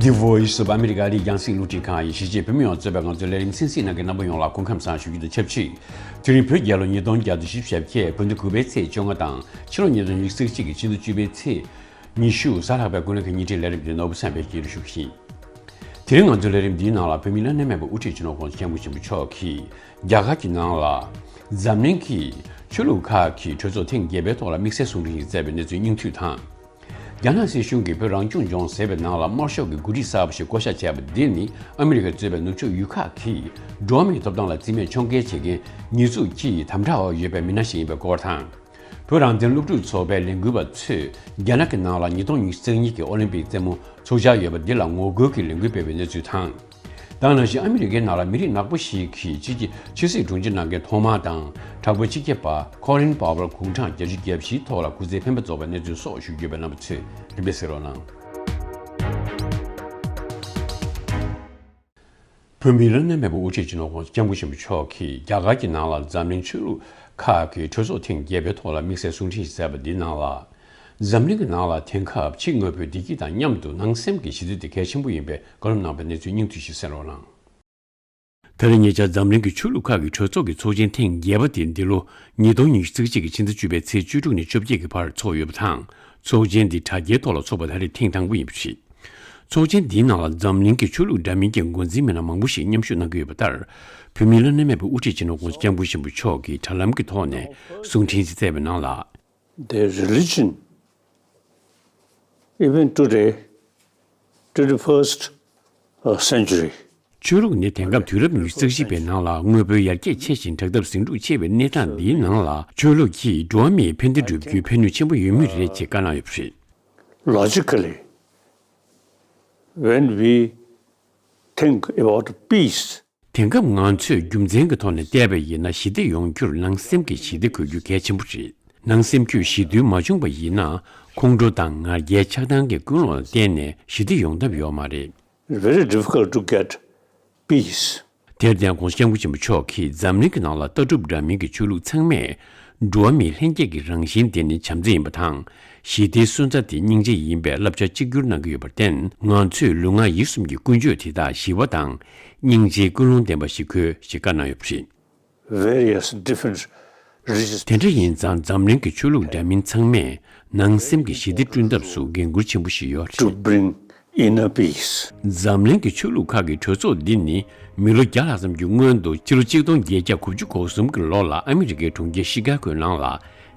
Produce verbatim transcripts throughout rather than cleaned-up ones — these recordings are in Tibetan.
The Voice of America ཨ་རིའི་རྒྱང་སྲིང་རླུང་འཕྲིན་ཁང་ཡི་གཞིས་བྱེས་བོད་མི་ཡོངས་གཙོས་པའི་ང་ཚོའི་ལས་རིམ་གསན་གཟིགས་གནང་མཁན་རྣམ་པ་ཡོངས་ལ་སྐུ་ཁམས་བཟང་ཞུ་རྒྱུ་དང་ཆབས་ཅིག་དེ་རིང་བོད་རྒྱལ་ལོ་ཉིས་སྟོང་བརྒྱ་དང་བཞི་བཅུ་ཞེ་བརྒྱད། བོད་ཟླ་དགུ་པའི་ཚེས་བཅོ་ལྔ་དང་ཕྱི་ལོ་ཉིས་སྟོང་ཉི་ཤུ་རྩ་གཅིག་གི་ཕྱི་ཟླ་བཅུ་པའི་ཚེས་ཉི་ཤུ། གཟའ་ལྷག་པའི་ཀུན་གླེང་གི་བརྙན་འཕྲིན་ལས་རིམ་འདི་ནོར་བུ་བསམ་འཕེལ་གྱིས་ཞུ་གི་ཡིན། དེ་རིང་ང་ཚོའི་ལས་རིམ་འདིའི་ནང་ལ་བོད་མིའི་བླ་ན་མེད་པའི་དབུ་ཁྲིད་སྤྱི་ནོར་༸གོང་ས་༸སྐྱབས་མགོན་ཆེན་པོ་མཆོག་གིས་རྒྱ་གར་གྱི་ནང་ལ་འཛམ་གླིང་གི་ཆོས་ལུགས་ཁག་གི་གྲོས་ཚོགས་ཐེངས་བརྒྱད་པའི་ཐོག་ལ་དམིགས་བསལ་གསུང་འཕྲིན་ཞིག་བསྩལ་བའི་གནས་ཚུལ་སྙིང་བསྡུས་དང་། རྒྱ་ནག་སྲིད་གཞུང་གིས་བོད་རང་སྐྱོང་ལྗོངས་ཟེར་བའི་ནང་ལ་དམར་ཤོག་གི་འགོ་ཁྲིད་གསར་པ་ཞིག་བསྐོ་གཞག་བྱས་པ་འདི་ནི་ཨ་མི་རི་ཀས་གཙོས་པའི་ནུབ་ཕྱོགས་ཡུལ་ཁག་གིས་འགྲོ་བ་མིའི་ཐོབ་ཐང་ལ་རྩིས་མེད་ཕྱོགས་འགལ་བྱེད་མཁན་ཉེས་འཛུགས་ཀྱིས་དམ་དྲག་འོག་ཡོད་པའི་མི་སྣ་ཞིག་ཡིན་པའི་སྐོར་དང་། བོད་རང་བཙན་སློབ་ཕྲུག་ཚོགས་པའི་ལས་འགུལ་བ་ཚོས་རྒྱ་ནག་གི་ནང་ལ་ཉིས་སྟོང་ཉི་ཤུ་རྩ་གཉིས་ཀྱི་ཨོ་ལིམ་པིག་རྩེད་མོ་འཚོགས་འཆར་ཡོད་པ་འདི་ལ་ངོ་རྒོལ་གྱི་ལས་འགུལ་སྤེལ་བའི་གནས་ཚུལ་དང་། དེ་ནང་བཞིན་ཨ་མི་རི་ཀའི་ནང་ལ་མི་རིགས་ནག་པོ་ཞིག་གིས་ཕྱི་ཕྱི་ཕྱི་སྲིད་དྲུང་ཆེ་གནང་མཁན་ཐོག་མ་དང་དྲག་པོའི་སྤྱི་ཁྱབ་པ་ཁོ་ལིན་པ་ཝར་དགུང་གྲངས་བརྒྱད་ཅུ་གྱ་བཞིའི་ཐོག་ལ་སྐུ་ཚེ་འཕེན་པ་རྫོགས་པའི་གནས་ཚུལ་སོགས་ཞུ་རྒྱུ་ཡོད་པས་རྣམ་པ་ཚོས་རིམ་པས་གསན་རོགས་གནང་། བོད་མིའི་བླ་ན་མེད་པའི་དབུ་ཁྲིད་སྤྱི་ནོར་༸གོང་ས་༸སྐྱབས་མགོན་ཆེན་པོ་མཆོག་གིས་རྒྱ་གར་གྱི་ནང་ལ་འཛམ་གླིང་ཆོས་ལུགས་ཁག་གི་གྲོས་ཚོགས་ཐེངས་བརྒྱད་པའི་ཐོག་ལ་དམིགས་བསལ་གསུང་འཕྲིན་ཞིག་བསྩལ་བ་འདིའི་ནང་ལ། འཛམ་གླིང་གི་ནང་ལ་དེང་སྐབས་ཕྱི་དངོས་པོའི་བདེ་སྐྱིད་དང་མཉམ་དུ་ནང་སེམས་ཀྱི་ཞི་བདེ་དེ་གལ་ཆེན་པོ་ཡིན་པའི་བཀའ་སློབ་གནང་བའི་གནས་ཚུལ་སྙིང་བསྡུས་ཤིག་གསན་རོགས་གནང་། ད་རེས་ཉེ་ཆར་འཛམ་གླིང་གི་ཆོས་ལུགས་ཁག་གི་གྲོས་ཚོགས་ཀྱི་ཚོགས་ཆེན་ཐེངས་བརྒྱད་པ་དེ་འདི་ལོ་ཉིས་སྟོང་ཉི་ཤུ་རྩ་གཅིག་གི་ཕྱི་ཟླ་བཅུ་པའི་ཚེས་བཅུ་དྲུག་ནས་བཅོ་བརྒྱད་ཀྱི་བར་འཚོགས་ཡོད་པ་དང་། ཚོགས་ཆེན་འདི་དྲ་རྒྱའི་ཐོག་ལ་འཚོགས་པ་ད་རེས་ཐེངས་དང་པོ་ཡིན་པ་རེད། ཚོགས་ཆེན་འདིའི་ནང་ལ་འཛམ་གླིང་གི་ཆོས་ལུགས་འདྲ་མིན་གྱི་འགོ་འཛིན་མི་སྣ་མང་པོ་ཞིག་མཉམ་ཞུགས་གནང་གི་ཡོད་པ་ལྟར། བོད་མིའི་བླ་ན་མེད་པའི་དབུ་ཁྲིད་སྤྱི་ནོར་༸གོང་ས་༸སྐྱབས་མགོན་ཆེན་པོ་མཆོག་གིས་དྲ་ལམ་གྱི་ཐོག་ནས་གསུང་འཕྲིན་ཞིག་བསྩལ་བའི་ནང་ལ། Their religion, even today, twenty-first, uh, century. ཆོས་ལུགས་ནི་དེང་སྐབས་དུས་རབས་ཉི་ཤུ་རྩ་བཞི་པའི་ནང་ལ་དངོས་པོའི་ཡར་རྒྱས་ཆེ་ཞིང་དྲག་འཐབ་ཟིང་འཁྲུག་ཆེ་བའི་གནས་སྟངས་འདིའི་ནང་ལ་ཆོས་ལུགས་ཀྱིས་འགྲོ་བ་མིའི་ཕན་བདེ་བསྒྲུབ་རྒྱུའི་ཕན་ནུས་ཆེན་པོ་ཡོད་མུས་རེད་ཅེས་བཀའ་གནང་ཡོད་པ་རེད། Logically, when we think about peace, དེང་སྐབས་ང་ཚོས་རྒྱུ་མཚན་གྱི་ཐོག་ནས་བལྟས་པ་ཡིན་ན་ཞི་བདེ་ཡོང་རྒྱུར་ནང་སེམས་ཀྱི་ཞི་བདེ་དགོས་རྒྱུ་གལ་ཆེན་པོ་རེད། ནང་སེམས་ཁྱོད་ཞི་དུལ་མ་བྱུང་བ་ཡིན་ན་ཁོང་ཁྲོ་དང་ང་རྒྱལ་ཆགས་སྡང་གི་ཀུན་སློང་ལ་བརྟེན་ནས་ཞི་བདེ་ཡོང་ཐབས་ཡོད་མ་རེད། It's very difficult to get peace. དེར་བརྟེན་༸གོང་ས་༸སྐྱབས་མགོན་ཆེན་པོ་མཆོག་གིས་འཛམ་གླིང་གི་ནང་ལ་ལྟ་གྲུབ་འདྲ་མིན་གྱི་ཆོས་ལུགས་ཚང་མས་འགྲོ་བ་མིའི་ལྷན་སྐྱེས་ཀྱི་རང་བཞིན་དེ་ནི་བྱམས་བརྩེ་ཡིན་པ་དང་། ཞི་བདེའི་སོན་རྩ་དེ་སྙིང་རྗེ་ཡིན་པའི་བསླབ་བྱ་གཅིག་གྱུར་གནང་གི་ཡོད་པར་བརྟེན། ང་ཚོས་ལུས་ངག་ཡིད་གསུམ་གྱི་ཀུན་སྤྱོད་དེ་དག་ཞི་བ་དང་སྙིང་རྗེའི་ཀུན་སློང་ལྡན་པ་ཞིག་དགོས་ཞེས་བཀའ་གནང་ཡོད་པ་རེད། Various different religious དེ་འདྲ་ཡིན་ཙང་འཛམ་གླིང་གི་ཆོས་ལུགས་འདྲ་མིན་ཚང་མས་ནང་སེམས་ཀྱི་ཞི་བདེ་བསྐྲུན་ཐབས་སུ་འགན་འཁུར་ཆེན་པོ་ཞིག་ཡོད་རེད། To bring inner peace. འཛམ་གླིང་གི་ཆོས་ལུགས་ཁག་གི་གྲོས་ཚོགས་འདི་ནི་མི་ལོ་བརྒྱ་ལྷག་ཙམ་གྱི་སྔོན་དུ་ཕྱི་ལོ་གཅིག་སྟོང་བརྒྱད་བརྒྱ་དགུ་བཅུ་གོ་གསུམ་གྱི་ལོ་ལ་ཨ་མི་རི་ཀའི་གྲོང་ཁྱེར་ཤི་ཀ་གོའི་ནང་ལ་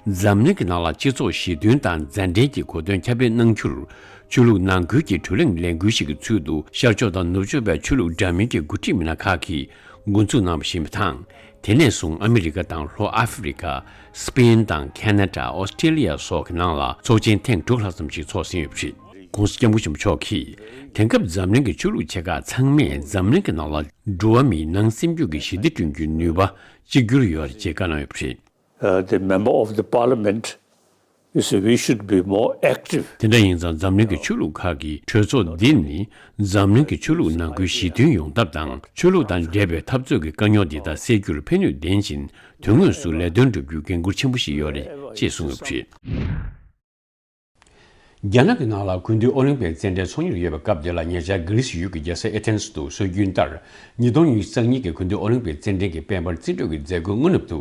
འཛམ་གླིང་གི་ནང་ལ་སྤྱི་ཚོགས་ཞི་མཐུན་དང་མཛའ་འབྲེལ་གྱི་གོ་དོན་ཁྱབ་སྤེལ་གནང་རྒྱུར་ཆོས་ལུགས་ནང་ཁུལ་གྱི་གྲོས་གླེང་ལས་འགུལ་ཞིག་གི་ཚུལ་དུ་ཤར་ཕྱོགས་དང་ནུབ་ཕྱོགས་པའི་ཆོས་ལུགས་འདྲ་མིན་གྱི་འགོ་ཁྲིད་མི་སྣ་ཁག་གིས་འགོ་འཛུགས་གནང་བ་ཞིག་ཡིན་པ་དང་། དེ་ནས་བཟུང་ཨ་མི་རི་ཀ་དང་ལྷོ་ཨ་ཧྥེ་རི་ཀ། སི་པེན་དང་ཁེ་ན་ཌ། ཨོ་སི་ཀྲེ་ལི་ཡ་སོགས་ཀྱི་ནང་ལ་ཚོགས་ཆེན་ཐེངས་དྲུག་ལྷག་ཙམ་ཞིག་ཚོགས་ཟིན་ཡོད་པ་རེད། ༸གོང་ས་༸སྐྱབས་མགོན་ཆེན་པོ་མཆོག་གིས་དེང་སྐབས་འཛམ་གླིང་གི་ཆོས་ལུགས་ཆེ་ཁག་ཚང་མས་འཛམ་གླིང་གི་ནང་ལ་འགྲོ་བ་མིའི་ནང་སེམས་རྒྱུད་ཀྱི་ཞི་བདེ་བསྐྲུན་རྒྱུའི་ནུས་པ་གཅིག་གྱུར་ཡོད་རེད་ཅེས་བཀའ་གནང་ཡོད་པ་རེད། Uh, the member of the parliament, you see, we should be more active. དེ་འདྲ་ཡིན་ཙང་འཛམ་གླིང་གི་ཆོས་ལུགས་ཁག་གི་གྲོས་ཚོགས་འདི་ནི་འཛམ་གླིང་གི་ཆོས་ལུགས་ནང་ཁུལ་ཞི་མཐུན་ཡོང་ཐབས་དང་ཆོས་ལུགས་དང་འབྲེལ་བའི་འཐབ་རྩོད་ཀྱི་དཀའ་རྙོག་འདི་དག་སེལ་རྒྱུར་ཕན་ནུས་ལྡན་ཞིང་དོན་དངོས་སུ་ལས་དོན་སྒྲུབ་རྒྱུའི་འགན་འཁུར་ཆེན་པོ་ཞིག་ཡོད་རེད་ཅེས་གསུངས་ཡོད་པ་རེད། རྒྱ་ནག་གི་ནང་ལ་དགུན་དུས་ཨོ་ལིམ་པིག་རྩེད་འགྲན་ཚོགས་གཉེར་ཡོད་པའི་སྐབས་དེ་ལ་ཉེ་ཆར་གྷི་རི་སི་ཡུལ་གྱི་རྒྱལ་ས་ཨེ་ཐེན་སུ་སྲོལ་རྒྱུན་ལྟར་ཉིས་སྟོང་ཉི་ཤུ་རྩ་གཉིས་ཀྱི་དགུན་དུས་ཨོ་ལིམ་པིག་རྩེད་འགྲན་གྱི་དཔལ་འབར་རྩེད་འགྲན་གྱི་མཛད་སྒོའི་སྔ་ནུབ་ཏུ་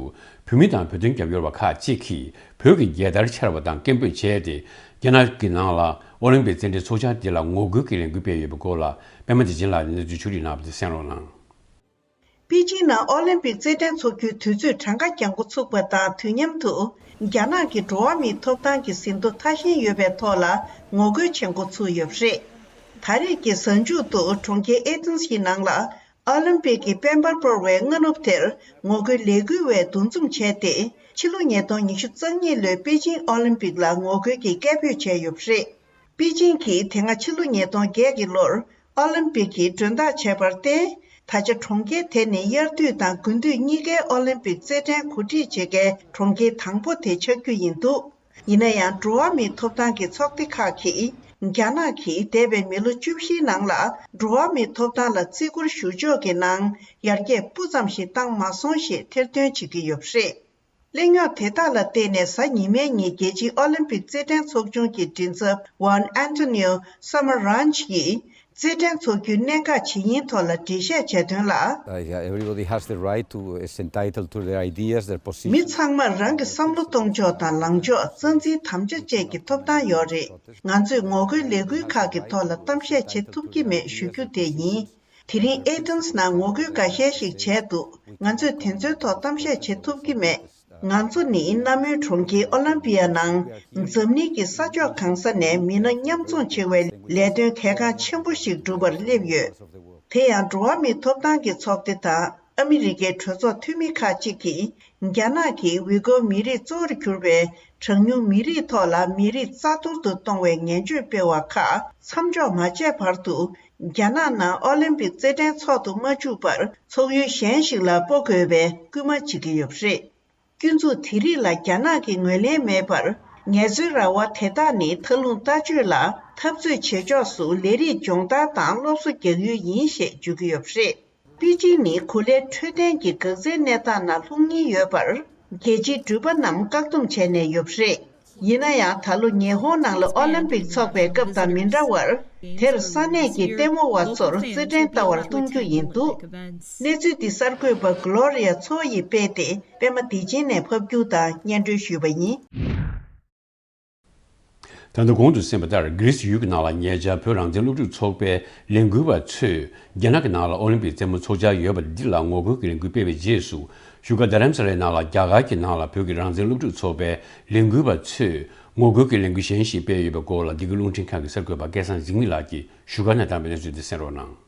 བོད་མི་དང་བོད་དོན་རྒྱབ་སྐྱོར་བ་ཁག་ཅིག་གིས་བོད་ཀྱི་རྒྱལ་དར་འཕྱར་བ་དང་སྐད་འབོད་བྱས་ཏེ་རྒྱ་ནག་གི་ནང་ལ་ཨོ་ལིམ་པིག་རྩེད་འགྲན་ཚོགས་འཆར་དེ་ལ་ངོ་རྒོལ་གྱི་ལས་འགུལ་སྤེལ་ཡོད་པའི་སྐོར་ལ་པད་མ་བདེ་ཆེན་ལགས་ནས་གནས་ཚུལ་ཕྱོགས་སྒྲིག་གནང་བ་དེ་གསན་རོགས་གནང་། པེ་ཅིང་ནང་ཨོ་ལིམ་པིག་རྩེད་འགྲན་འཚོགས་རྒྱུའི་དུས་ཚོད་གྲངས་ཀ་གྱང་པོ་ཚུགས་པ་དང་དུས་མཉམ་དུ་རྒྱ་ནག་གི་འགྲོ་བ་མིའི་ཐོབ་ཐང་གི་ཟིན་ཐོ་ཐ་ཞན་ཡོད་པའི་ཐོག་ལ་ངོ་རྒོལ་བྱེད་འགོ་ཚུགས་ཡོད་པ་རེད། ད་རེས་ཀྱི་གཟའ་མཇུག་ཏུ་གྲོང་ཁྱེར་ཨེ་ཐེན་ཞིག་ནང་ལ་ཨོ་ལིམ་པིག་གི་དཔལ་འབར་སྤོར་བའི་སྔ་ནུབ་དེར་ངོ་རྒོལ་ལས་འགུལ་བས་འདུ་འཛོམས་བྱས་ཏེ་ཕྱི་ལོ་ཉིས་སྟོང་ཉི་ཤུ་རྩ་གཉིས་ལོའི་པེ་ཅིང་ཨོ་ལིམ་པིག་ལ་ངོ་རྒོལ་གྱི་སྐད་འབོད་བྱས་ཡོད་པ་རེད། པེ་ཅིང་གིས་དེ་སྔ་ཕྱི་ལོ་ཉིས་སྟོང་བརྒྱད་ཀྱི་ལོར་ཨོ་ལིམ་པིག་གི་མགྲོན་བདག་བྱས་པར་བརྟེན། ད་ཆ་གྲོང་ཁྱེར་དེ་ནི་དབྱར་དུས་དང་དགུན་དུས་གཉིས་ཀའི་ཨོ་ལིམ་པིག་རྩེད་འགྲན་གོ་སྒྲིག་བྱེད་མཁན་གྲོང་ཁྱེར་དང་པོ་དེ་ཆགས་རྒྱུ་ཡིན་འདུག་ཡིན་ན་ཡང་འགྲོ་བ་མིའི་ཐོབ་ཐང་གི་ཚོགས་སྡེ་ཁག་གིས་རྒྱ་ནག་གིས་འདས་པའི་མི་ལོ་བཅུ་བཞིའི་ནང་ལ་འགྲོ་བ་མིའི་ཐོབ་ཐང་ལ་བརྩི་བཀུར་ཞུ་ཕྱོགས་ཀྱི་ནང་ཡར་རྒྱས་སྤུ་ཙམ་ཞིག་བཏང་མ་སོང་ཞེས་ཐེར་འདོན་བྱེད་ཀྱི་ཡོད་པ་རེད། གླེང་རྙོག་དེ་དག་ལ་བརྟེན་ནས་གཟའ་ཉི་མའི་ཉིན་རྒྱལ་སྤྱིའི་ཨོ་ལིམ་པིག་རྩེད་འགྲན་ཚོགས་ཆུང་གི་མགྲིན་ཚབ་ཝན་ཨན་ཏོ་ནིའོ་སམ་མ་རན་ཆི་ཡིས་ རྩེད་འགྲན་འཚོགས་རྒྱུའི་གནད་འགག་ཇི་ཡིན་ཐོག་ལ་འགྲེལ་བཤད་བྱས་དོན་ལ། Uh, yeah, everybody has the right to, is entitled to their ideas, their positions. མི་ཚང་མར་རང་གི་བསམ་བློ་གཏོང་ཕྱོགས་དང་ལངས་ཕྱོགས། རྩ་འཛིན་དམ་བཅའ་བཅས་ཀྱི་ཐོབ་ཐང་ཡོད་རེད། ང་ཚོས་ངོ་རྒོལ་ལས་འགུལ་ཁག་གི་ཐོག་ལ་གཏམ་བཤད་བྱེད་ཐུབ་ཀྱི་མེད་ཞུ་རྒྱུ་དེ་ཡིན། དེ་རིང་ཨེ་ཐེན་ནང་ངོ་རྒོལ་འགའ་ཤས་ཤིག་བྱས་འདུག་ང་ཚོས་དེ་ཚོའི་ཐོག་གཏམ་བཤད་བྱེད་ཐུབ་ཀྱི་མེད། ང་ཚོ་ནི་གནའ་མོའི་གྲོང་ཁྱེར་ཨོ་ལམ་པི་ཡ་ནང་འཛམ་གླིང་གི་ས་ཕྱོགས་གང་ས་ནས་མི་སྣ་མཉམ་འཛོམས་བྱེད་པའི་ལས་དོན་གལ་འགངས་ཆེན་པོ་ཞིག་སྒྲུབ་པར་སླེབས་ཡོད། དེ་ཡང་འགྲོ་བ་མིའི་ཐོབ་ཐང་གི་ཚོགས་སྡེ་དང་ཨ་མི་རི་ཀའི་གྲོས་ཚོགས་འཐུས་མི་ཁག་ཅིག་གིས། རྒྱ་ནག་གིས་ཝི་གོར་མི་རིགས་གཙོ་བོར་གྱུར་པའི་གྲངས་ཉུང་མི་རིགས་ཐོག་ལ་མི་རིགས་རྩ་གཏོར་དུ་གཏོང་བའི་ངན་བྱུས་སྤེལ་བ་ཁག་མཚམས་འཇོག་མ་བྱས་བར་དུ། རྒྱ་ནག་ནང་ཨོ་ལིམ་པིག་རྩེད་འགྲན་འཚོགས་དུ་མ་བཅུག་པར། ཚོགས་ཡུལ་གཞན་ཞིག་ལ་སྤོ་དགོས་པའི་སྐུལ་མ་བྱེད་ཀྱི་ཡོད་པ་རེད། སྐྱོན་འཛུགས་དེ་རིགས་ལ་རྒྱ་ནག་གི་ངོས་ལེན་མེད་པར། ངལ་རྩོལ་ར་བ་དེ་དག་ནི་མཐའ་ལྷུང་ལྟ་སྤྱོད་ལ་འཐབ་རྩོད་བྱེད་ཕྱོགས་སུ་ལས་རིགས་སྦྱོང་བརྡར་དང་སློབ་གསོ་རྒྱག་ཡུལ་ཡིན་ཞེས་བརྗོད་ཀྱི་ཡོད་པ་རེད། པེ་ཅིང་ནི་གོ་ལའི་འཕྲོད་བསྟེན་གྱི་འགག་རྩའི་གནས་སྟངས་ནང་ལྷུང་ཉེན་ཡོད་པར། རྒྱལ་སྤྱིའི་འགྲུལ་པ་རྣམས་བཀག་སྡོམ་བྱས་ནས་ཡོད་པ་རེད། ཡིན་ན་ཡང་། ད་ལོ་ཉི་ཧོང་ནང་ལ་ཨོ་ལིམ་པིག་འཚོགས་པའི་སྐབས་དང་མི་འདྲ་བར། དེར་ས་གནས་ཀྱི་ལྟད་མོ་བ་ཚོར་རྩེད་འགྲན་ལྟ་བར་གཏོང་རྒྱུ་ཡིན་འདུག་གནས་ཚུལ་འདི་གསར་འགོད་པ་གྷི་ལོ་རི་ཡ་མཚོ་ཡིས་སྤེལ་ཏེ། པད་མ་བདེ་ཆེན་ནས་ཕབ་སྒྱུར་དང་སྙན་སྒྲོན་ཞུས་པ་ཡིན། ད་ལྟ་གོང་དུ་གསན་པ་ལྟར། གྷི་རི་སི་ཡུལ་གྱི་ནང་ལ་ཉེ་ཆར་བོད་རང་བཙན་སློབ་ཕྲུག་ཚོགས་པའི་ལས་འགུལ་བ་ཚོས་རྒྱ་ནག་གི་ནང་ལ་ཨོ་ལིམ་པིག་རྩེད་མོ་འཚོགས་འཆར་ཡོད་པ་འདི་ལ་ངོ་རྒོལ་གྱི་ལས་འགུལ་སྤེལ་བའི་རྗེས་སུ། བཞུགས་སྒར་རྡ་རམ་ས་ལའི་ནང་ལ་རྒྱ་གར་གྱི་ནང་ལ་བོད་ཀྱི་རང་བཙན་སློབ་ཕྲུག་ཚོགས་པའི་ལས་འགུལ་བ་ཚོས་ངོ་རྒོལ་གྱི་ལས་འགུལ་གཞན་ཞིག་སྤེལ་ཡོད་པའི་སྐོར་ལ། འདི་གའི་རླུང་འཕྲིན་ཁང་གི་གསར་འགོད་པ་སྐལ་བཟང་འཇིགས་མེད་ལགས་ཀྱིས་བཞུགས་སྒར་ནས་བཏང་བའི་གནས་ཚུལ་དེ་གསན་རོགས་གནང་།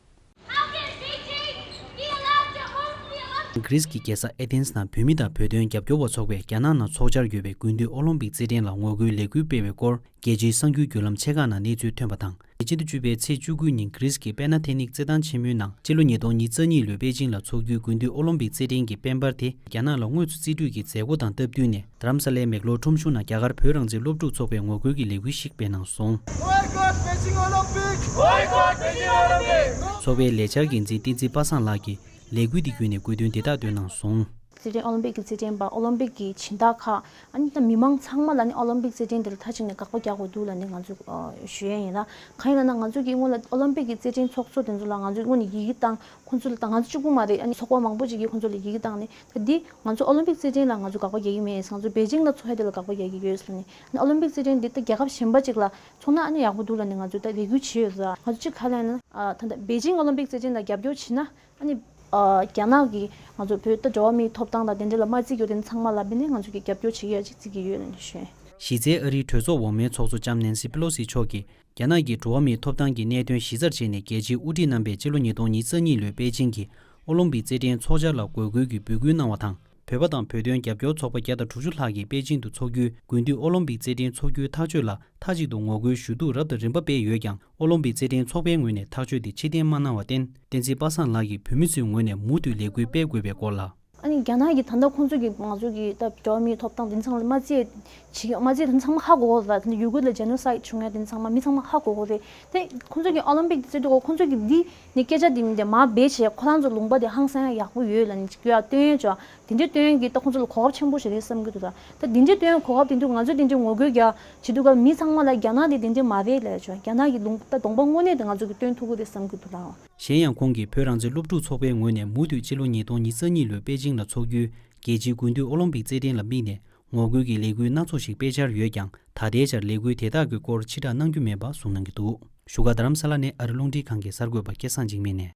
གྷི་རི་སི་གི་རྒྱལ་ས་ཨེ་ཐེན་སི་ནང་བོད་མི་དང་བོད་དོན་རྒྱབ་སྐྱོར་བ་ཚོགས་པས་རྒྱ་ནག་ནང་འཚོགས་འཆར་ཡོད་པའི་དགུན་དུས་ཨོ་ལིམ་པིག་རྩེད་འགྲན་ལ་ངོ་རྒོལ་ལས་འགུལ་སྤེལ་བའི་སྐོར། རྒྱལ་སྤྱིའི་གསར་འགྱུར་བརྒྱུད་ལམ་ཕྱེད་ཀ་ནང་གནས་ཚུལ་ཐོན་པ་དང་། ཕྱི་ཟླ་བཅུ་པའི་ཚེས་བཅུ་དགུ་ཉིན་གྷི་རི་སི་གི་པེ་ན་ཐེ་ནིག་རྩེད་ཐང་ཆེན་མོའི་ནང་སྤྱི་ལོ་ཉིས་སྟོང་ཉེར་གཉིས་ལོའི་པེ་ཅིང་ལ་འཚོགས་རྒྱུའི་དགུན་དུས་ཨོ་ལིམ་པིག་རྩེད་འགྲན་གྱི་དཔལ་འབར་དེ་རྒྱ་ནག་ལ་དངོས་སུ་རྩིས་སྤྲོད་ཀྱི་མཛད་སྒོ་དང་སྟབས་བསྟུན་ནས། རྡ་རམ་ས་ལའི་མེག་ལོར་ཁྲོམ་གཞུང་ནང་རྒྱ་གར་བོད་རང་བཙན་སློབ་ཕྲུག་ཚོགས་པས་ངོ་རྒོལ་གྱི་ལས་འགུལ་ཞིག་སྤེལ་གནང་སོང་། Boycott Beijing Olympic! Boycott Beijing Olympic! ཚོགས་པའི་ལས་འཆར་འགན་འཛིན་བསྟན་འཛིན་པ་སངས་ལགས་ཀྱིས་ལས་འགུལ་འདི་བརྒྱུད་ནས་དགོས་འདུན་འདི་དག་བཏོན་གནང་སོང་། རྩེད་འགྲན་ཨོ་ལིམ་པིག་གི་རྩེད་འགྲན་པ་ཨོ་ལིམ་པིག་གི་སྦྱིན་བདག་ཁག་ཨ་ནི་ད་མི་མང་ཚང་མ་ལ་ནི་ཨོ་ལིམ་པིག་རྩེད་འགྲན་འདི་ལ་མཐའ་གཅིག་ནས་དགག་པ་རྒྱག་དགོས་འདུག་ལ་ནི་ང་ཚོས་ཨ་ཞུ་ཡས་ཡིན་ལ། གང་ཡིན་ལ་ན་ང་ཚོ་གི་སྔོན་ལ་ཨོ་ལིམ་པིག་གི་རྩེད་འགྲན་ཚོགས་ཚོགས་དེ་ཚོ་ལ་ང་ཚོས་སྔོན་ནས་ཡི་གེ་བཏང་། ཁོང་ཚོ་ལ་ད་ང་ཚོ་གཅིག་པུ་མ་རེད། ཨ་ནི་ཚོགས་པ་མང་པོ་ཅིག་གིས་ཁོང་ཚོ་ལ་ཡི་གེ་བཏང་ནས་ད་འདི་ང་ཚོ་ཨོ་ལིམ་པིག་རྩེད་འགྲན་ལ་ང་ཚོ་དགག་པ་རྒྱག་གི་མེད། ང་ཚོ་པེ་ཅིང་ལ་འཚོགས་ཡས་དེ་ལ་དགག་པ་རྒྱག་གི་ཡོད་ལ་ནི། ཨ་ནི་ཨོ་ལིམ་པིག་རྩེད་འགྲན་འདི་ད་རྒྱལ་ཁབ་གཞན་པ་ཅིག་ལ་ཚོགས་ན་ཨ་ནི་ཡག་པོ་འདུག་ལ་ནི་ང་ཚོས་ད་ལས་འགུལ་བྱས་ཡོད་ལ། ང་ཚོ་གཅིག་ག་ལ་ཡིན་ན་ཨ་ད་ད་པེ་ཅིང་ཨོ་ལིམ་པིག་རྩེད་འགྲན་ལ་རྒྱབ་སྐྱོར་བྱེད་ན། ཨ་ནི། ཨ་རྒྱ་ནག་གིས་ང་ཚོ་བོད་ད་འགྲོ་བ་མིའི་ཐོབ་ཐང་དང་དེ་འབྲེལ་ལ་མ་བརྩི་རྒྱུ་དེ་ཚང་མ་ལ་བརྟེན་ནས་ང་ཚོ་གིས་རྒྱབ་སྐྱོར་བྱེད་ཀྱི་ཡོད་ཅེས་བརྩི་གི་ཡོད་ལ་ནི་ཞུ། གཞི་རྩའི་ཨ་རིའི་གྲོས་ཚོགས་འོག་མའི་ཚོགས་གཙོ་ལྕམ་ནེན་སི་པེ་ལོ་སི་མཆོག་གིས་རྒྱ་ནག་གིས་འགྲོ་བ་མིའི་ཐོབ་ཐང་གི་གནད་དོན་གཞི་རྩར་བྱས་ནས་རྒྱལ་སྤྱིའི་དབུ་ཁྲིད་རྣམ་པས་སྤྱི་ལོ་ཉིས་སྟོང་ཉེར་གཉིས་ལོའི་པེ་ཅིང་གི་ཨོ་ལིམ་པིག་རྩེད་འགྲན་ཚོགས་འཆར་ལ་འགོད་སྐུལ་གྱི་འབོད་སྐུལ་གནང་བ་དང་། བོད་པ་དང་བོད་དོན་རྒྱབ་སྐྱོར་ཚོགས་པ་བརྒྱ་དང་དྲུག་ཅུ་ལྷག་གིས་པེ་ཅིང་དུ་འཚོགས་རྒྱུའི་དགུན་དུས་ཨོ་ལིམ་པིག་རྩེད་འགྲན་འཚོགས་རྒྱུའི་ཐག་གཅོད་ལ་མཐའ་གཅིག་ཏུ་ངོ་རྒོལ་ཞུ་གཏུག་རབ་དང་རིམ་པ་སྤེལ་ཡོད་ཀྱང་། ཨོ་ལིམ་པིག་རྩེད་འགྲན་ཚོགས་པའི་ངོས་ནས་ཐག་གཅོད་དེ་ཕྱིར་འཐེན་མ་གནང་བར་བརྟེན། བསྟན་འཛིན་པ་སངས་ལགས་ཀྱིས་བོད་མི་ཚོའི་ངོས་ནས་མུ་མཐུད་ལས་འགུལ་སྤེལ་དགོས་པའི་སྐོར་ལ། ཨ་ནི་རྒྱ་ནག་གིས་ད་ལྟ་ཁོང་ཚོ་གིས་ང་ཚོ་གི་ད་འགྲོ་བ་མིའི་ཐོབ་ཐང་དེ་ཚང་ལ་མ་བརྩི་བྱེད་མ་བརྩི་དེ་ཚང་མ་ཧ་གོ་གོ་རེད། ད་ཡུ་གུར་ལ་ཇེ་ནོ་སའིད་བྱུང་ཡ་དེ་ཚང་མ་མི་ཚང་མ་ཧ་གོ་གོ་རེད། དེ་ཁོང་ཚོ་གིས་ཨོ་ལིམ་པིག་དེ་བརྩི་འདུག་གོ། ཁོང་ཚོ་གིས་འདི་ནི་སྐད་ཆ་དེ་མི་འདི་མ་བེད་བྱས་ཁོ་རང་ཚོ་ལུང་པ་དེ་ཧང་སང་ཡ་ཡག་པོ་ཡོད་ལ་ནི་ཅིག་ཡ་སྟོན་ཡ་ཅོ། དེ་འདྲའི་སྟོན་གྱི་ད་ཁོང་ཚོ་ལ་གོ་སྐབས་ཆེན་པོ་ཞིག་རེད་བསམ་གྱི་འདུག་ད་ད་དེ་འདྲའི་སྟོན་གོ་སྐབས་དེ་འདུག་ང་ཚོས་དེ་འདྲའི་ངོ་རྒོལ་རྒྱག་བྱེད་དུས་སྐབས་མི་ཚང་མ་ལ་རྒྱ་ནག་དེ་དེ་འདྲའི་མ་རེད་ལབ་ཆོག་རྒྱ་ནག་གི་ལུང་ད་གདོང་པ་དངོས་གནས་དེ་ང་ཚོ་གི་སྟོན་ཐུབ་ཀྱི་རེད་བསམ་གྱི་འདུག་ད། གཞན་ཡང་ཁོང་གིས་བོད་རང་བཙན་སློབ་ཕྲུག་ཚོགས་པའི་ངོས་ནས་མུ་མཐུད་ཕྱི་ལོ་ཉིས་སྟོང་ཉེར་གཉིས་ལོའི་པེ་ཅིང་ལ་འཚོགས་རྒྱུའི་རྒྱལ་སྤྱིའི་དགུན་དུས་ཨོ་ལིམ་པིག་རྩེད་འགྲན་ལ་དམིགས་ནས་ངོ་རྒོལ་གྱི་ལས་འགུལ་སྣ་ཚོགས་ཤིག་སྤེལ་འཆར་ཡོད་ཀྱང་། ད་ལྟའི་ཆར་ལས་འགུལ་དེ་དག་གི་སྐོར་ཕྱིར་བསྒྲགས་གནང་རྒྱུ་མེད་པ་གསུངས་གནང་གི་འདུག་བཞུགས་སྒར་རྡ་རམ་ས་ལ་ནས་ཨ་རི་རླུང་འཕྲིན་ཁང་གི་གསར་འགོད་པ་སྐལ་བཟང་འཇིགས་མེད་ནས།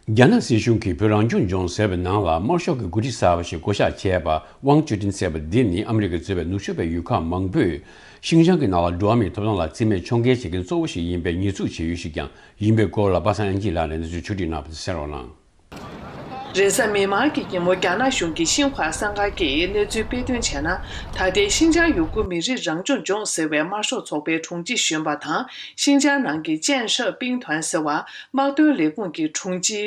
རྒྱ་ནག་སྲིད་གཞུང་གིས་བོད་རང་སྐྱོང་ལྗོངས་ཟེར་བའི་ནང་ལ་དམར་ཤོག་གི་འགོ་ཁྲིད་གསར་པ་ཞིག་བསྐོ་གཞག་བྱས་པ་ཝང་ཅུན་ཀྲིན་ཟེར་བ་འདི་ནི་ཨ་མི་རི་ཀས་གཙོས་པའི་ནུབ་ཕྱོགས་པའི་ཡུལ་ཁག་མང་པོས་ཤིན་ཅང་གི་ནང་ལ་འགྲོ་བ་མིའི་ཐོབ་ཐང་ལ་རྩིས་མེད་ཕྱོགས་འགལ་བྱེད་མཁན་གཙོ་བོ་ཞིག་ཡིན་པའི་ཉེས་འཛུགས་བྱེད་ཡུལ་ཞིག་ཀྱང་ཡིན་པའི་སྐོར་ལ་པ་སངས་དབྱངས་སྐྱིད་ལགས་ནས་གནས་ཚུལ་ཕྱོགས་སྒྲིག་གནང་བ་དེ་གསན་རོགས་གནང་། རེས་གཟའ་མིག་དམར་གྱི་ཉིན་མོ་རྒྱ་ནག་གཞུང་གི་ཤིན་ཧྭ་གསར་ཁང་གིས་གནས་ཚུལ་སྤེལ་དོན་བྱས་ན། ད་ལྟའི་ཤིན་ཅང་ཡུ་གུར་མི་རིགས་རང་སྐྱོང་ལྗོངས་ཟེར་བའི་དམར་ཤོག་ཚོགས་པའི་དྲུང་ཆེ་གཞོན་པ་དང་། ཤིན་ཅང་ནང་གི་ཅན་ཧྲི་པིང་ཐོན་ཟེར་བ་དམག་དོན་ལས་ཁུངས་ཀྱི་དྲུང་ཆེ་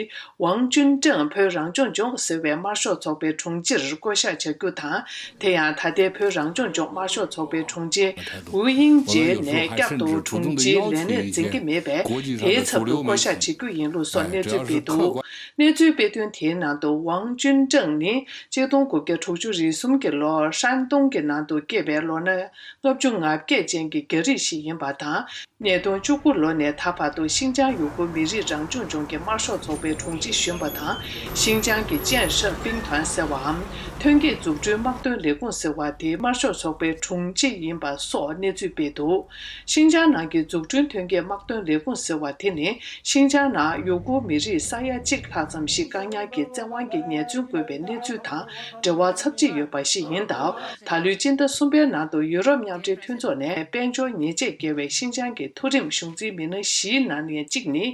ཝང་ཅུན་ཀྲེང་བོད་རང་སྐྱོང་ལྗོངས་ཟེར་བའི་དམར་ཤོག་ཚོགས་པའི་དྲུང་ཆེར་བསྐོ་གཞག་བྱ་རྒྱུ་དང་། དེ་ཡང་ད་ལྟའི་བོད་རང་སྐྱོང་ལྗོངས་དམར་ཤོག་ཚོགས་པའི་དྲུང་ཆེ་ཝུའུ་དབྱིང་ཇེ་ནས་བསྐྱར་དུ་དྲུང་ཆེའི་ལས་གནས་འཛིན་གྱི་མེད་པས། དེའི་ཚབ་ཏུ་བསྐོ་གཞག་བྱེད་རྒྱུ་ཡིན་ལུགས་སོགས་གནས་ཚུལ་སྤེལ་འདུག་གནས་ཚུལ་སྤེལ་དོན་དེའི་ ནང་དུ་ཝང་ཅུན་ཀྲེང་ནི་གཅིག་སྟོང་དགུ་བརྒྱ་དྲུག་ཅུ་རེ་གསུམ་གྱི་ལོར་ཧྲན་ཏུང་གི་ནང་དུ་སྐྱེས་པའི་ལོ་ན་ལྔ་བཅུ་ང་བརྒྱད་ཅན་གྱི་རྒྱ་རིགས་ཤིག་ཡིན་པ་དང་། ཉིས་སྟོང་བཅུ་དགུ་ལོ་ནས་ད་བར་དུ་ཤིན་ཅང་ཡུ་གུར་མི་རིགས་རང་སྐྱོང་ལྗོངས་ཀྱི་དམར་ཤོག་ཚོགས་པའི་དྲུང་ཆེ་གཞོན་པ་དང་། ཤིན་ཅང་གི་ཅན་ཧྲི་པིང་ཐོན་ཟེར་བའམ་ཐོན་སྐྱེད་འཛུགས་སྐྲུན་དམག་དོན་ལས་ཁུངས་ཟེར་བ་དེའི་དམར་ཤོག་ཚོགས་པའི་དྲུང་ཆེ་ཡིན་པ་སོགས་གནས་ཚུལ་སྤེལ་འདུག་ཤིན་ཅང་ནང་གི་འཛུགས་སྐྲུན་ཐོན་སྐྱེད་དམག་དོན་ལས་ཁུངས་ཟེར་བ་དེ་ནི། ཤིན་ཅང་ནང་ཡུ་གུར་མི་རིགས་ས་ཡ་གཅིག་ལྷག་ཙམ་ཞིག་བཀག་ཉར་གྱི་བཙན་དབང་གིས་ཉེས་འཛུགས་བཀོད་པའི་གནས་ཚུལ་དང་འབྲེལ་བ་ཚབས་ཆེ་ཡོད་པ་ཞིག་ཡིན་སྟབས། ད་ལོའི་སྤྱི་ཟླ་གསུམ་པའི་ནང་དུ་ཡུ་རོབ་མཉམ་འབྲེལ་མཐུན་ཚོགས་ནས་དཔལ་འབྱོར་ཉེས་ཆད་བཀལ་བའི་ཤིན་ཅང་གི་མཐོ་རིམ་གཞུང་འཛིན་མི་སྣ་བཞིའི་ནང་ནས་གཅིག་ནི་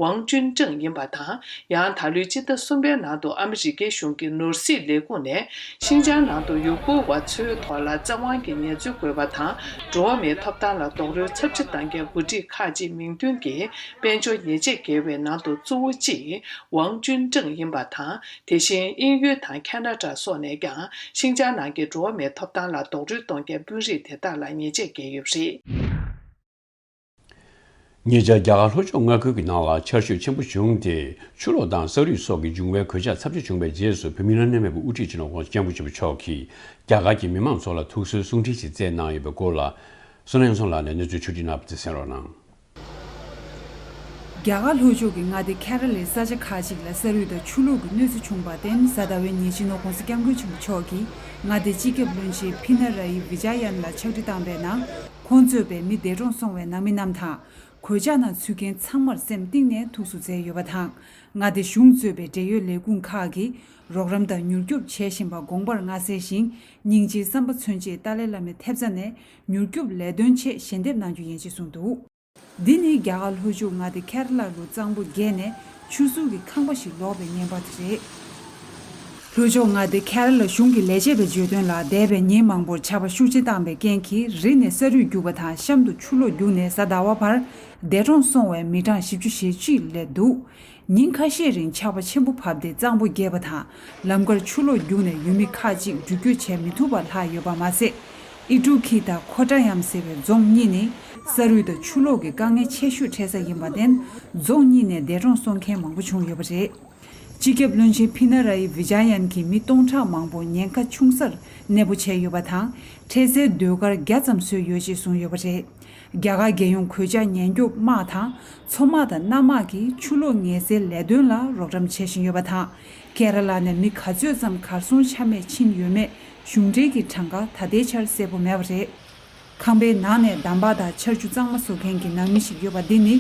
ཝང་ཅུན་ཀྲེང་ཡིན་པ་དང་། ཡང་ད་ལོའི་སྤྱི་ཟླ་གསུམ་པའི་ནང་དུ་ཨ་མི་རི་ཀའི་གཞུང་གི་ནོར་སྲིད་ལས་ཁུངས་ནས། ཤིན་ཅང་ནང་དུ་ཡུ་གུར་བ་ཚོའི་ཐོག་ལ་བཙན་དབང་གིས་ཉེས་འཛུགས་བཀོད་པ་དང་། འགྲོ་བ་མིའི་ཐོབ་ཐང་ལ་རྡོག་རོལ་ཚབས་ཆེ་གཏང་མཁན་འགོ་ཁྲིད་ཁག་ཅིག་མིང་འདོན་གྱིས་དཔལ་འབྱོར་ཉེས་ཆད་འགེལ་བའི་ནང་དུ་གཙོ་བོ་གཅིག་ཝང་ཅུན་ཀྲེང་ཡིན་པ་དང་། དེ་བཞིན་དབྱིན་ཡུལ་དང་ཁ་ན་ཌ་སོགས་ནས་ཀྱང་ཤིན་ཅང་ནང་གི་འགྲོ་བ་མིའི་ཐོབ་ཐང་ལ་རྡོག་རོལ་གཏོང་མཁན་དཔོན་རིགས་དེ་དག་ལ་ཉེས་ཆད་འགེལ་ཡོད་པ་རེད། ཉེ་ཆར་རྒྱ་གར་ལྷོ་ཕྱོགས་མངའ་ཁུལ་གྱི་ནང་ལ་ཆར་ཞོད་ཆེན་པོ་བྱུང་སྟེ། ཆུ་ལོག་དང་ས་རུད་སོགས་ཀྱི་འབྱུང་བའི་གོད་ཆག་ཚབས་ཆེ་བྱུང་བའི་རྗེས་སུ། བོད་མི་རང་མོས་པ་དབུ་ཁྲིད་སྤྱི་ནོར་༸གོང་ས་༸སྐྱབས་མགོན་ཆེན་པོ་མཆོག་གིས་རྒྱ་གར་གྱི་མི་མང་ཚོ་ལ་ཐུགས་གསོའི་གསུང་འཕྲིན་ཞིག་བསྩལ་གནང་ཡོད་པའི་སྐོར་ལ། བསོད་ནམས་ཡང་སོང་ལགས་ནས་གནས་ཚུལ་ཕྱོགས་སྒྲིག་གནང་བ་དེ་གསན་རོགས་གནང་། རྒྱ་གར་ལྷོ་ཕྱོགས་ཀྱི་མངའ་སྡེ་ཁེ་ར་ལའི་ས་ཆ་ཁག་ཅིག་ལ་ས་རུད་དང་ཆུ་ལོག་གི་གནོད་འཚེ་བྱུང་བར་བརྟེན། གཟའ་ཟླ་བའི་ཉིན་སྤྱི་ནོར་༸གོང་ས་༸སྐྱབས་མགོན་ཆེན་པོ་མཆོག་གིས་མངའ་སྡེའི་སྤྱི་ཁྱབ་བློན་ཆེན་ཕི་ན་ར་ཡི་བི་ཇ་ཡན་ལ་ཕྱག་བྲིས་བཏང་པའི་ནང་། ཁོང་གཙོས་པའི་མི་འདས་གྲོངས་སོང་བའི་ནང་མི་རྣམས་དང་། གོད་ཆག་ནང་ཚུད་མཁན་ཚང་མར་སེམས་གཏིང་ནས་ཐུགས་གསོ་སྩལ་ཡོད་པ་དང་། མངའ་སྡེ་གཞུང་གཙོས་པའི་འབྲེལ་ཡོད་ལས་ཁུངས་ཁག་གིས་རོགས་རམ་དང་མྱུར་སྐྱོབ་བྱེད་བཞིན་པ་དགོངས་པར་མངའ་གསལ་ཞིང་། སྙིང་རྗེའི་བསམ་པ་མཚོན་ཆེད་ཏཱ་ལའི་བླ་མའི་ཐེབས་རྩ་ནས་མྱུར་སྐྱོབ་ལས་དོན་ཆེད་ཞལ་འདེབས་གནང་རྒྱུ་ཡིན་ཞེས་གསུངས་འདུག་འདི་ནི་རྒྱ་གར་ལྷོ་ཕྱོགས་མངའ་སྡེ་ཁེ་ར་ལ་རུ་གཙང་པོ་བརྒྱད་ནས་ཆུ་ཟུར་གྱི་ཁང་པ་ཞིག་ལོག་པའི་བརྙན་པར་དེ་རེད། ལྷོ་ཕྱོགས་མངའ་སྡེ་ཁེ་ར་ལ་གཞུང་གི་ལས་བྱེད་པས་བརྗོད་དོན་ལ། འདས་པའི་ཉིན་མང་པོར་ཆར་པ་ཤུགས་ཆེ་བཏང་བའི་རྐྱེན་གྱིས། རི་ནས་ས་རུད་རྒྱུག་པ་དང་གཤམ་དུ་ཆུ་ལོག་རྒྱུག་ནས་གཟའ་ཟླ་བ་བར་འདས་གྲོངས་སོང་བའི་མི་གྲངས་བཞི་བཅུ་ཞེ་གཅིག་སླེབས་འདུག་ཉིན་ཁ་ཤས་རིང་ཆར་པ་ཆེན་པོ་བབས་ཏེ། གཙང་པོ་རྒྱས་པ་དང་། ལམ་ཁར་ཆུ་ལོག་རྒྱུག་ནས་ཡུལ་མི་ཁག་ཅིག་འགྲུལ་སྐྱོད་བྱེད་མི་ཐུབ་པ་ལྷག་ཡོད་པ་མ་ཟད། ཨི་ཀྲུག་ཁི་དང་ཁོ་ཏྲ་ཡམ་ཟེར་བའི་རྫོང་གཉིས་ནི་ས་རུད་དང་ཆུ་ལོག་གི་དཀའ་ངལ་ཆེ་ཤོས་འཕྲད་ས་ཡིན་པར་བརྟེན། རྫོང་གཉིས་ནས་འདས་གྲོངས་སོང་མཁན་མང་པོ་བྱུང་ཡོད་པ་རེད། སྤྱི་ཁྱབ་བློན་ཆེན་ཕི་ན་ར་ཡི་བི་ཇ་ཡན་གྱིས་མི་སྟོང་ཕྲག་མང་པོ་ཉེན་ཁ་ཆུང་སར་གནས་སྤོ་བྱས་ཡོད་པ་དང་། འཕྲལ་སེལ་ཟློས་གར་བརྒྱ་ཙམ་བཟོས་ཡོད་ཅེས་གསུངས་ཡོད་པ་རེད། རྒྱ་གར་རྒྱལ་ཡོངས་གོད་ཆག་ཉེན་སྐྱོབ་དམག་དང་། མཚོ་དམག་དང་གནམ་དམག་གིས་ཆུ་ལོག་ངལ་སེལ་ལས་དོན་ལ་རོགས་རམ་བྱེད་བཞིན་ཡོད་པ་དང་། ཁེ་ར་ལ་ནས་མི་ག་ཚོད་ཙམ་གར་སོང་ཆ་མེད་ཕྱིན་ཡོད་མེད་གཞུང་འབྲེལ་གྱི་གྲངས་ཀ་ད་ལྟའི་ཆར་གསལ་པོ་མེད་པ་རེད། ཁང་པའི་ནང་ནས་འདམ་བག་དང་ཆར་ཆུ་གཙང་མ་བཟོ་མཁན་གྱི་ནང་མི་ཞིག་ཡོད་པ་འདི་ནི་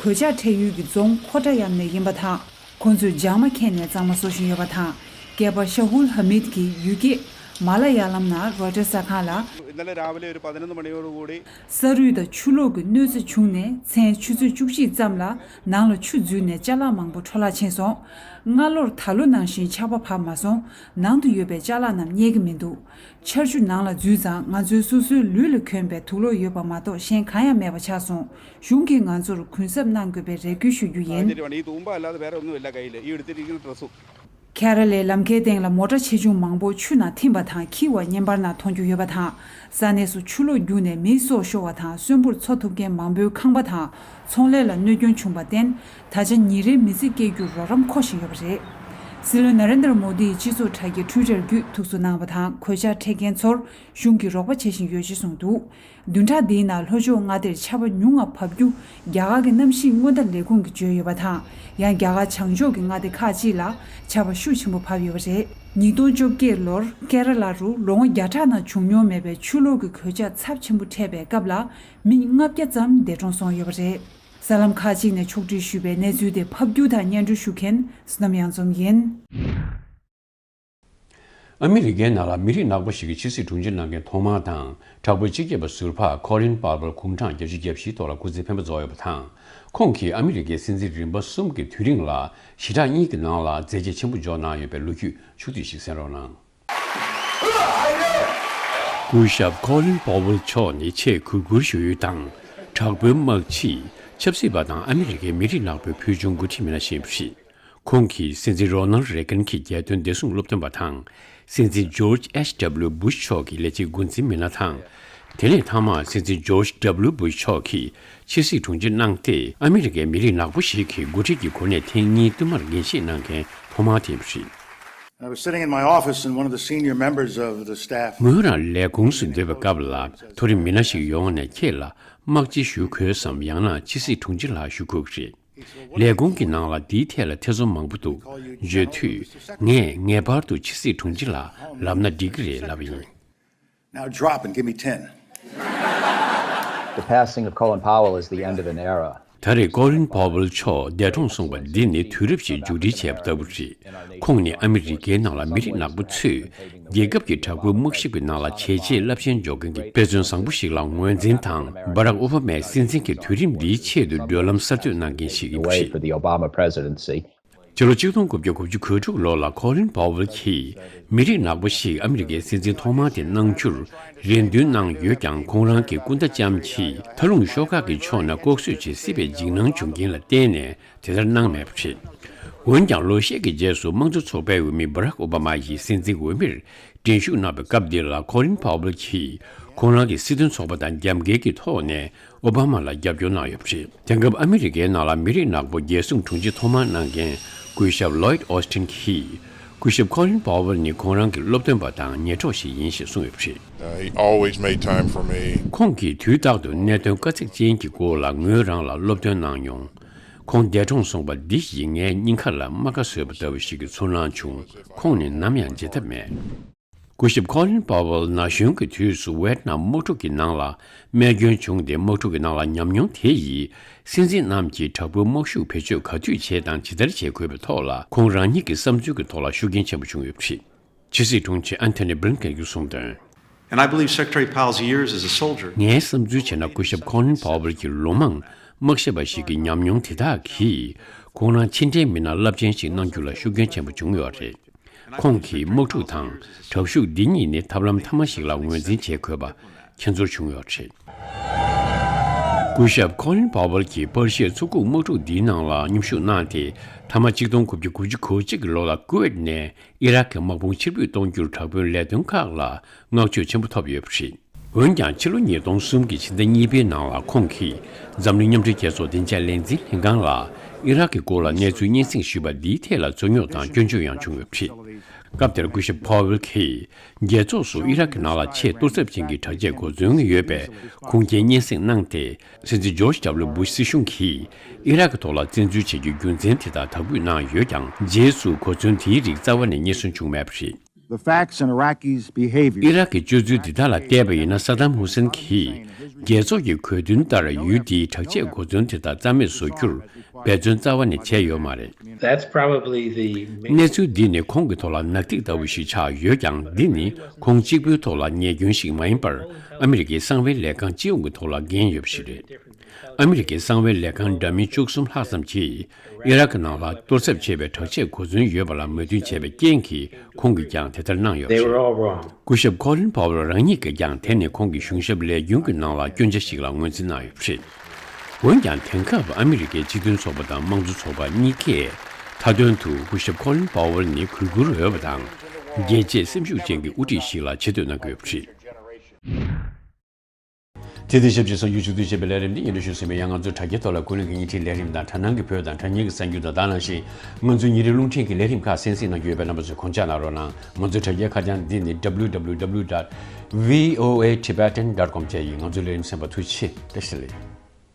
གོད་ཆག་འཕྲད་ཡུལ་གྱི་རྫོང་ཁོ་ཏྲ་ཡམ་ནས་ཡིན་པ་དང་། ཁོ་ཚོས་ལྗང་མ་འཁྱེར་ནས་གཙང་མ་བཟོ་བཞིན་ཡོད་པ་དང་། སྐྱེས་པ་ཤ་ཧུལ་ཧ་མིད་ཀྱིས་ཡུལ་སྐད་མ་ལ་ཡ་ལམ་ནང་རོའི་ཊར་གསར་ཁང་ལ། ഇന്നലെ രാവിലെ ഒരു പതിനൊന്ന് മണിയോടുകൂടി ས་རུད་དང་ཆུ་ལོག་གི་གནོད་འཚེ་བྱུང་ནས་མཚན་ཆུ་ཚོད་བཅུ་གཅིག་ཙམ་ལ་ནང་ལ་ཆུ་འཛུལ་ནས་ཅ་ལག་མང་པོ་འཕྲོ་བརླག་ཕྱིན་སོང་། སྔ་ལོར་ད་ལོ་ནང་བཞིན་ཆར་པ་བབས་མ་སོང་། ནང་དུ་ཡོད་པའི་ཅ་ལག་རྣམས་རྙེད་ཀྱི་མི་འདུག་ཆར་ཆུ་ནང་ལ་འཛུལ་ཙང་ང་ཚོའི་སོ་སོའི་ལུས་ལ་གྱོན་པའི་དུག་ལོག་ཡོད་པ་མ་གཏོགས་གཞན་གང་ཡང་མེད་པ་ཆགས་སོང་། གཞུང་གིས་ང་ཚོར་གུན་གསབ་གནང་དགོས་པའི་རེ་སྐུལ་ཞུ་རྒྱུ་ཡིན། സാഹചര്യമാണ്. ഈ തൂമ്പ അല്ലാതെ വേറെ ഒന്നുമില്ല കയ്യിൽ. ഈ എടുത്തിരിക്കുന്ന ഡ്രസ്സും. ཁེ་ར་ལའི་ལམ་ཁའི་སྟེང་ལ་མོ་ཊ་ཆེ་ཆུང་མང་པོ་ཆུ་ནང་ཐིམ་པ་དང་འཁྱིལ་བ་བརྙན་པར་ནང་མཐོང་རྒྱུ་ཡོད་པ་དང་། ས་གནས་སུ་ཆུ་ལོག་རྒྱུག་ནས་མིའི་སྲོག་ཤོར་བ་དང་གསོན་པོར་འཚོ་ཐུབ་མཁན་མང་པོའི་ཁང་པ་དང་ཚོང་ལས་ལ་གནོད་སྐྱོན་བྱུང་བར་བརྟེན། ད་ཆ་ཉིན་རེའི་མི་ཚེ་སྐྱེལ་རྒྱུར་རོགས་རམ་མཁོ་བཞིན་ཡོད་པ་རེད། སྲིད་བློན་ན་རེན་དར་མོ་དིས་སྤྱི་ཚོགས་དྲ་རྒྱའི་ཊུའི་ཊར་བརྒྱུད་ཐུགས་གསོ་གནང་བ་དང་། གོད་ཆག་འཕྲད་མཁན་ཚོར་གཞུང་གིས་རོགས་པ་བྱེད་བཞིན་ཡོད་ཅེས་གསུངས་འདུག་བདུན་ཕྲག་འདིའི་ནང་ལྷོ་ཕྱོགས་མངའ་སྡེར་ཆར་པ་ཉུང་ང་བབས་རྒྱུ་རྒྱ་གར་གྱི་གནམ་གཤིས་སྔོན་བརྡ་ལས་ཁུངས་ཀྱིས་བརྗོད་ཡོད་པ་དང་། ཡང་རྒྱ་གར་བྱང་ཕྱོགས་ཀྱི་མངའ་སྡེ་ཁག་ཅིག་ལ་ཆར་པ་ཤུགས་ཆེན་པོ་བབས་ཡོད་པ་རེད། ཉིས་སྟོང་བཅོ་བརྒྱད་ལོར་ཀེ་ར་ལ་རུ་ལོ་ངོ་བརྒྱ་ཕྲག་ནང་བྱུང་མྱོང་མེད་པའི་ཆུ་ལོག་གི་གོད་ཆག་ཚབས་ཆེན་པོ་འཕྲད་པའི་སྐབས་ལ་མི་ལྔ་བརྒྱ་ཙམ་འདས་གྲོངས་སོང་ཡོད་པ་རེད། གསར་ལམ་ཁག་ཅིག་ནས་ཕྱོགས་སྒྲིག་ཞུས་པའི་གནས་ཚུལ་དེ་ཕབ་སྒྱུར་དང་སྙན་སྒྲོན་ཞུ་མཁན་བསོད་ནམས་གཡང་འཛོམས་ཡིན། ཨ་མི་རི་ཀའི་ནང་ལ་མི་རིགས་ནག་པོ་ཞིག་གིས་ཕྱི་སྲིད་དྲུང་ཆེ་གནང་མཁན་ཐོག་མ་དང་། དྲག་པོའི་སྤྱི་ཁྱབ་པ་ཟུར་པ་ཀོ་ལིན་པཱ་ཝེལ་དགུང་གྲངས་བརྒྱད་ཅུ་གྱ་བཞིའི་ཐོག་ལ་སྐུ་ཚེ་འཕེན་པ་རྫོགས་ཡོད་པ་དང་། ཁོང་གིས་ཨ་མི་རི་ཀའི་སྲིད་འཛིན་རིམ་པ་གསུམ་གྱི་དུས་རིང་ལ་ཞི་དྲག་གཉིས་ཀྱི་ནང་ལ་མཛད་རྗེས་ཆེན་པོ་འཇོག་གནང་ཡོད་པའི་ལོ་རྒྱུས་ཕྱོགས་བསྡུས་ཤིག་གསན་རོགས་གནང་། སྐུ་ཞབས་ཀོ་ལིན་པཱ་ཝེལ་མཆོག་ནི་ཆེས་གུས་བཀུར་ཞུ་ཡུལ་དང་། དྲག་པོའི་དམག་སྤྱི། ཆབ་སྲིད་པ་དང་ཨ་མི་རི་ཀའི་མི་རིགས་ནག་པོའི་ཕུལ་བྱུང་འགོ་ཁྲིད་མི་སྣ་ཞིག་ཡིན་པ་རེད། ཁོང་གིས་སྲིད་འཛིན་རོ་ནལ་རེ་གན་གྱི་རྒྱལ་དོན་བདེ་སྲུང་སློབ་སྟོན་པ་དང་། སྲིད་འཛིན་ཇོརྗ་ཨེཆ་ཌབ་ལུ་བུ་ཤ་མཆོག་གི་ལས་བྱེད་འགོ་འཛིན་མི་སྣ་དང་། དེ་ནས་མཐའ་མར་སྲིད་འཛིན་ཇོརྗ་ཌབ་ལུ་བུ་ཤ་མཆོག་གིས་ཕྱི་སྲིད་དྲུང་ཆེ་གནང་སྟེ། ཨ་མི་རི་ཀའི་མི་རིགས་ནག་པོ་ཞིག་གི་འགོ་ཁྲིད་ཀྱི་གོ་གནས་ཐེངས་གཉིས་བསྟུད་མར་འགན་བཞེས་གནང་མཁན་ ཐོག་མར་ཐོན་པ་རེད། I was sitting in my office and one of the senior members of the staff. ངོས་རང་ལས་ཁུངས་སུ་སྡོད་པའི་སྐབས་ལ་མཐོ་རིམ་མི་སྣ་ཞིག་ཡོང་ནས་ཁྱེད་ལ་དམག་སྤྱི་ཞུ་དགོས་སམ་ཡང་ན་ཕྱི་སྲིད་དྲུང་ཆེ་ལགས་ཞུ་དགོས་ཀྱི་རེད། ལས་ཁུངས་ཀྱི་ནང་ལ་འདིའི་ཐད་ལ་ཐེ་ཚོམ་མང་པོ་འདུག་བརྗོད་དུས། ངས་ངེས་པར་དུ་ཕྱི་སྲིད་དྲུང་ཆེ་ལགས་ལབ་ན་འགྲིག་གི་རེད་ལབ་པ་ཡིན། Now drop and give me ten. The passing of Colin Powell is the end of an era. ད་རེས་ཀོ་ལིན་པོ་ཝེལ་མཆོག་འདས་གྲོངས་སོང་བ་འདི་ནི་དུས་རབས་ཤིག་མཇུག་སྒྲིལ་བྱས་པ་ལྟ་བུ་རེད། ཁོང་ནི་ཨ་མི་རི་ཀའི་ནང་ལ་མི་རིགས་ནག་པོ་ཚོས་རྒྱལ་ཁབ་ཀྱི་དྲག་པོའི་དམག་ཞབས་ཀྱི་ནང་ལ་བྱས་རྗེས་རླབས་ཆེན་འཇོག་མཁན་གྱི་དཔེ་མཚོན་བཟང་པོ་ཞིག་ལ་ངོས་འཛིན་དང་། སྦ་རག་ཨོ་བྷ་མའི་སྲིད་འཛིན་གྱི་དུས་རིམ་འདིའི་ཆེད་དུ་བགྲོད་ལམ་གསར་གཏོད་གནང་མཁན་ཞིག་ཡིན་པ་Wait རེད། For the Obama presidency. ཕྱི་ལོ་ཆིག་སྟོང་དགུ་བརྒྱ་དགུ་བཅུ་གོ་དྲུག་ལོ་ལ་ཀོ་ལིན་པོ་ཝེལ་གྱིས་མི་རིགས་ནག་པོ་ཞིག་ཨ་མི་རི་ཀའི་སྲིད་འཛིན་ཐོག་མ་དེ་གནང་རྒྱུར་རེ་འདུན་གནང་ཡོད་ཀྱང་། ཁོང་རང་གི་སྐུ་ཟླ་ལྕམ་གྱིས་མཐའ་ལྷུང་ཤོག་ཁག་གི་ཕྱོགས་ནས་ལྐོག་གསོད་བྱེད་སྲིད་པའི་འཇིགས་སྣང་བྱུང་རྐྱེན་ལ་བརྟེན་ནས་དེ་ལྟར་གནང་མེད་པ་རེད། འོན་ཀྱང་ལོ་ཤས་ཀྱི་རྗེས་སུ་དམངས་གཙོ་ཚོགས་པའི་འོས་མི་སྦ་རག་ཨོ་བྷ་མ་ཡིས་སྲིད་འཛིན་འོས་མིར་འགྲན་ཞུགས་གནང་བའི་སྐབས་འདི་ལ་ཀོ་ལིན་པོ་ཝེལ་གྱིས་ཁོང་རང་གི་སྲིད་དོན་ཚོགས་པ་དང་རྒྱབ་འགལ་གྱི་ཐོག་ནས་ཨོ་བྷ་མ་ལ་རྒྱབ་སྐྱོར་གནང་ཡོད་པ་རེད། དེང་སྐབས་ཨ་མི་རི་ཀའི་ནང་ལ་མི་རིགས་ནག་པོ་རྒྱལ་སྲུང་དྲུང་ཆེ་ཐོག་མར་གནང་མཁན་སྐུ་ཞབས་ལོའིད་ཨོ་སི་ཊིན་གྱིས། སྐུ་ཞབས་ཀོ་ལིན་པོ་ཝེལ་ནི་ཁོང་རང་གི་སློབ་སྟོན་པ་དང་ཉེ་གྲོགས་ཤིག་ཡིན་ཞེས་གསུངས་ཡོད་པ་རེད། Uh, he always made time for me. ཁོང་གིས་དུས་རྟག་ཏུ་གནད་དོན་དཀའ་ཚེགས་ཅན་གྱི་སྐོར་ལ་ངོས་རང་ལ་སློབ་སྟོན་གནང་མྱོང་། ཁོང་འདས་གྲོངས་སོང་བ་འདི་ཡིས་ངའི་སྙིང་ཁ་ལ་རྨ་ཁ་བཟོས་པ་ལྟ་བུ་ཞིག་གི་ཚོར་སྣང་བྱུང་། ཁོང་ནི་ནམ་ཡང་བརྗེད་ཐབས་མེད། སྐུ་ཞབས་ཀོ་ལིན་པོ་ཝེལ་ན་གཞོན་གྱི་དུས་སུ་ཝེ་ཏི་ནམ་དམག་འཁྲུག་གི་ནང་ལ་རྨས་སྐྱོན་བྱུང་སྟེ། དམག་འཁྲུག་གི་ནང་ལ་ཉམས་མྱོང་དེ་ཡིས་སྲིད་འཛིན་རྣམས་ཀྱིས་དྲག་པོའི་དམག་ཤུགས་བེད་སྤྱོད་ག་དུས་བྱེད་དང་ཇི་ལྟར་བྱེད་དགོས་པའི་ཐོག་ལ་ཁོང་རང་ཉིད་ཀྱི་བསམ་ཚུལ་གྱི་ཐོག་ལ་ཤུགས་རྐྱེན་ཆེན་པོ་བྱུང་ཡོད་པ་རེད། ཕྱི་སྲིད་དྲུང་ཆེ་ཨན་ཐོ་ནི་བྷི་ལིན་ཀེན་གྱིས་གསུངས་དོན། And I believe Secretary Powell's years as a soldier. ངའི་བསམ་ཚུལ་བྱས་ན། སྐུ་ཞབས་ཀོ་ལིན་པོ་ཝེལ་གྱི་ལོ་མང་དམག་ཞབས་པ་ཞིག་གི་ཉམས་མྱོང་དེ་དག་གིས་ཁོང་རང་ཕྱི་འབྲེལ་མི་སྣ་རླབས་ཆེན་ཞིག་གནང་རྒྱུ་ལ་ཤུགས་རྐྱེན་ཆེན་པོ་བྱུང་ཡོད་རེད། ཁོང་གིས་དམག་འཁྲུག་དང་དྲག་ཤུགས་འདི་གཉིས་ནི་ཐབས་ལམ་ཐ་མ་ཞིག་ལ་ངོས་འཛིན་བྱེད་དགོས་པ་ཁྱེད་ཚོར་བྱུང་ཡོད་རེད། སྐུ་ཞབས་ཀོ་ལིན་པོ་ཝེལ་གྱིས་པར་ཤིའི་མཚོ་ཁུག་དམག་འཁྲུག་འདིའི་ནང་ལ་མཉམ་ཞུགས་གནང་སྟེ། མཐའ་མ་ཆིག་སྟོང་དགུ་བརྒྱ་དགུ་བཅུ་གོ་གཅིག་གི་ལོ་ལ་ཀུ་ཝེད་ནས་ཨི་རག་གི་དམག་དཔུང་ཕྱིར་འབུད་གཏོང་རྒྱུར་དྲག་དཔོན་ལས་དོན་ཁག་ལ་བསྔགས་བརྗོད་ཆེན་པོ་ཐོབ་ཡོད་པ་རེད། འོན་ཀྱང་ཕྱི་ལོ་ཉིས་སྟོང་གསུམ་གྱི་ཕྱི་ཟླ་གཉིས་པའི་ནང་ལ་ཁོང་གིས་འཛམ་གླིང་མཉམ་འབྲེལ་རྒྱལ་ཚོགས་བདེ་འཇགས་ལས་འཛིན་ལྷན་ཁང་ལ་ཨི་རག་གི་སྐོར་ལ་གནས་ཚུལ་སྙན་སེང་ཞུས་པ་འདིའི་ཐད་ལ་རྩོད་རྙོག་དང་སྐྱོན་བརྗོད་ཡང་བྱུང་ཡོད་པ་རེད། སྐབས་དེར་སྐུ་ཞབས་པོ་ཝེལ་གྱིས་རྒྱལ་ཚོགས་སུ་ཨི་རག་གི་ནང་ལ་ཆེས་གཏོར་ཚབས་ཅན་གྱི་དྲག་ཆས་གོ་མཚོན་ཡོད་པའི་ཁུངས་སྐྱེལ་སྙན་སེང་གནང་སྟེ། སྲིད་འཛིན་ཇོརྗ་ཌབ་ལུ་བུ་ཤ་སྲིད་གཞུང་གིས་ཨི་རག་གི་ཐོག་ལ་བཙན་འཛུལ་བྱེད་རྒྱུའི་རྒྱུ་མཚན་དེ་དག་དག་འབུད་གནང་ཡོད་ཀྱང་། རྗེས་སུ་གོ་མཚོན་དེའི་རིགས་རྩ་བ་ནས་རྙེད་སོན་བྱུང་མེད་པ་རེད། The facts and Iraqi's behavior. ཨི་རག་གི་སྤྱོད་ཚུལ་འདི་དག་ལ་བལྟས་པ་ཡིན་ན། ས་དམ་ཧུ་སེན་གྱིས་རྒྱལ་ཚོགས་ཀྱི་གོ་མཚོན་ལྟར་ཡུལ་འདིའི་དྲག་ཆས་གོ་མཚོན་དེ་དག་རྩ་མེད་བཟོ་རྒྱུར་འབད་བརྩོན་རྩ་བ་ནས་བྱས་ཡོད་མ་རེད། That's probably the main གནས་ཚུལ་འདི་ནི་ཁོང་གི་ཐོག་ལ་ནག་ཐིག་ལྟ་བུ་ཞིག་ཆགས་ཡོད་ཀྱང་། འདི་ནི་ཁོང་གཅིག་པུའི་ཐོག་ལ་ཉེས་སྐྱོན་ཞིག་མ་ཡིན་པར། ཨ་མི་རི་ཀའི་གསང་བའི་ལས་ཁང་སྤྱི་ཡོངས་ཀྱི་ཐོག་ལ་འགན་ཡོད་པ་ཞིག་རེད། ཨ་མི་རི་ཀའི་གསང་བའི་ལས་ཁང་འདྲ་མིན་བཅུ་གསུམ་ལྷག་ཙམ་གྱིས་ཨི་རག་གི་ནང་ལ་གཏོར་ཚབས་ཆེ་བའི་དྲག་ཆས་གོ་མཚོན་ཡོད་པ་ལ་མོས་མཐུན་བྱས་པའི་རྐྱེན་གྱིས། ཁོང་གིས་ཀྱང་དེ་ལྟར་གནང་ཡོད་པ་They were རེད། All wrong. སྐུ་ཞབས་ཀོ་ལིན་པོ་ཝེལ་རང་ཉིད་ཀྱིས་ཀྱང་དེ་ནི་ཁོང་གི་གཞུང་ཞབས་ལས་རྒྱུན་གྱི་ནང་ལ་སྐྱོན་ཆ་ཞིག་ལ་ངོས་འཛིན་གནང་ཡོད་པ་རེད། འོན་ཀྱང་། དེང་སྐབས་ཨ་མི་རི་ཀའི་སྤྱི་མཐུན་ཚོགས་པ་དང་དམངས་གཙོ་ཚོགས་པ་གཉིས་ཀས་མཐའ་དོན་དུ་སྐུ་ཞབས་ཀོ་ལིན་པོ་ཝེལ་ནི་གུས་བཀུར་འོས་པ་དང་། རྒྱལ་གཅེས་སེམས་ཤུགས་ཅན་གྱི་དབུ་ཁྲིད་ཞིག་ལ་ཆེ་བསྟོད་གནང་གི་ཡོད་པ་རེད། དེ་དང་ཆབས་ཅིག་གསར་འགྱུར་ཞུ་གཏུག་བྱས་པའི་ལས་རིམ་འདི་སྙན་སྒྲོན་ཞུས་ཟིན་པ་ཡིན། ང་ཚོའི་དྲ་རྒྱའི་ཐོག་ལ་ཀུན་གླེང་གི་བརྙན་འཕྲིན་ལས་རིམ་དང་། དྲ་སྣང་གི་བོད་དང་དྲ་བརྙན་གྱི་གསར་འགྱུར་དང་། དེ་ནང་བཞིན་ང་ཚོའི་ཉིན་རེའི་རླུང་འཕྲིན་གྱི་ལས་རིམ་ཁག་གསན་གཟིགས་གནང་རྒྱུ་ཡོད་པས། རྣམ་པ་ཚོས་དགོངས་འཇགས་གནང་རོགས་གནང་། ང་ཚོའི་དྲ་རྒྱའི་ཁ་བྱང་འདི་ནི་W W W dot V O A Tibetan dot com བཅས་ཡིན། ང་ཚོའི་ལས་རིམ་གསན་པར་ཐུགས་རྗེ་ཆེ། བཀྲ་ཤིས་བདེ་ལེགས།